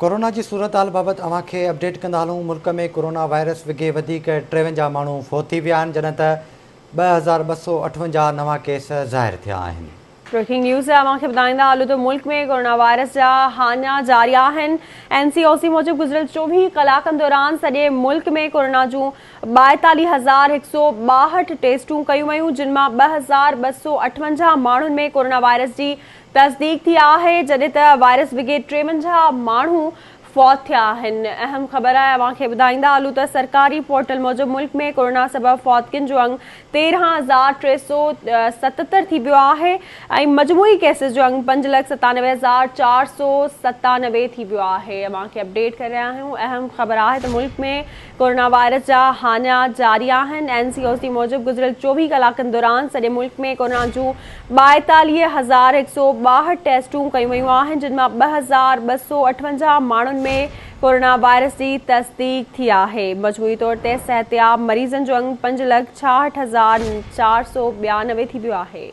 Corona جي صورتحال بابت اوهان کي اپڊيٽ ڪندا هلون، ملڪ ۾ ڪورونا وائرس وگهي وڌيڪ 53 ماڻهو فوت ٿي ويا آهن، جڏهن ته 2258 نوان ڪيس ظاهر ٿيا آهن. بريڪنگ نيوز اوهان کي ٻڌائيندا هلون ته ملڪ ۾ ڪورونا وائرس جا هاڃا جاري آهن. اين سي او سي موجب گذريل 24 ڪلاڪن دوران سڄي ملڪ ۾ ڪورونا جون 42162 ٽيسٽون ڪيون ويون، جن مان 2258 ماڻهن ۾ ڪورونا وائرس جي تصديق ٿي آهي، جڏهن ته وائرس وگهي 53 ماڻهو فوت ٿيا آهن. اهم خبر آهي اوهان کي ٻڌائيندا هلون ته سرڪاري پورٽل موجب ملڪ ۾ ڪورونا سبب فوتگين جو انگ 13377 ٿي ويو آهي ۽ مجموعي ڪيسز جو انگ 597497 ٿي ويو آهي. اوهان کي اپڊيٽ ڪري رهيا آهيون اهم خبر آهي ته ملڪ ۾ ڪورونا وائرس جا هاڃا جاري آهن. اين سي او سي موجب گذريل 24 ڪلاڪن دوران سڄي ملڪ ۾ ڪورونا جون 42162 ٽيسٽون ڪيون ويون آهن، جن مان 2258 ماڻهن ۾ ڪورونا وائرس جي تصديق ٿي آهي. مجموعي طور تي صحتياب مريضن جو انگ 566492 ٿي ويو آهي.